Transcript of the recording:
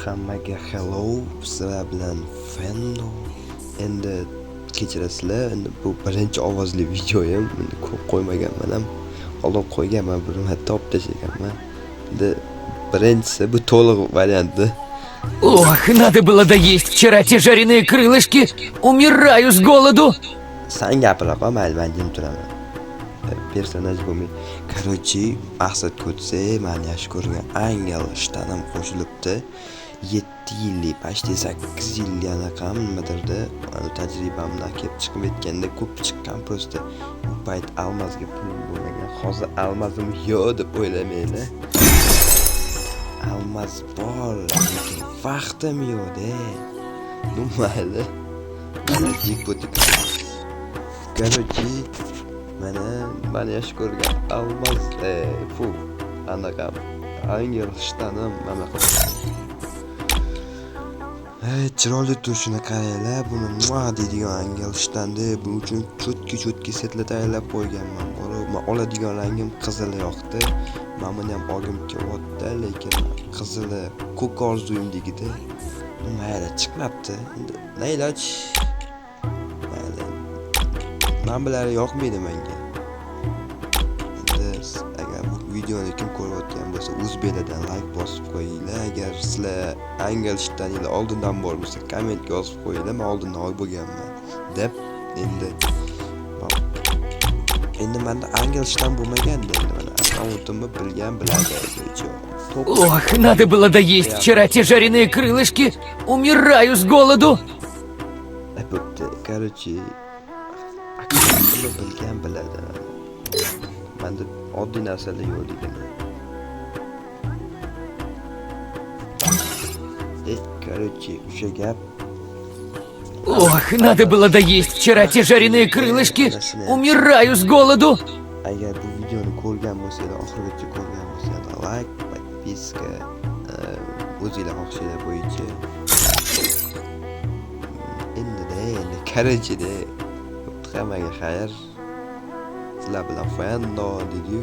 Hammaga hello, sizlar bilan Fenno. Endi kechirasizlar, endi bu birinchi ovozli videoyim. Endi ko'p qo'ymaganman ham. Oldin qo'yganman, bir marta olib tashlaganman. Endi birinchisi bu to'liq varianti. Ох, надо было доесть вчера те жареные крылышки. Умираю с голоду. San gapira qol, mayli, man jim turaman. Personaj bo'lmay. Короче, maqsad ko'tsa, mani yaxshi ko'rgan Angel shtanim qo'shilibdi. 7 yillik, почти 8 yillik anaqam nimadirda, ani tajribamdan kelib chiqib aytganda ko'p chiqqan просто. U payt almazga pulim bo'lmagan. Hozir almazim yo'q deb o'ylamanglar. Almaz bor, lekin vaqtim yo'q-da. Ну mayli. Mana jekpotga. Короче, mana mani yaxshi ko'rgan almaz, fu, anaqa Angel shtanim mana. Ey, chiroyli turishini qaranglar, buni mua deydigan Angel shtanda, buning uchun чётки чётки setlar tayyorlab qo'yganman. Borib, man oladigan rangim qizili yoqdi. Mana buni ham olgim kelyapti, lekin qizili ko'k orzuyimdagida. Mayli, chiqmabdi. Endi na iloj? Mayli. Mana bular yoqmaydi menga. Endi agar bu videoni kim ko'rayotgan bo'lsa, o'zbeklardan like bosib qo'yinglar. Agar sizlar Angel shtaninglar oldindan bor bo'lsa, kommentga yozib qo'yinglar, men oldindan olib bo'lganman deb. Endi menda Angel shtan bo'lmaganda, endi mana akkauntimni bilgan biladi. Топ. Ох, надо было доесть вчера те жареные крылышки. Умираю с голоду. Bo'pti. Короче, akkauntimni bilgan biladi. Menda oddiy narsalar yo'qligini. Короче, o'sha gap. Ох, надо было доесть вчера те жареные крылышки. Умираю с голоду. Agar bu videoni ko'rgan bo'lsanglar, oxirigacha ko'rgan bo'lsanglar, like, подписка, o'zinglar xohishinglar bo'yicha. Endi-da, endi короче-da. Hammaga xayr. Sizlar bilan Fendo dedi-yu.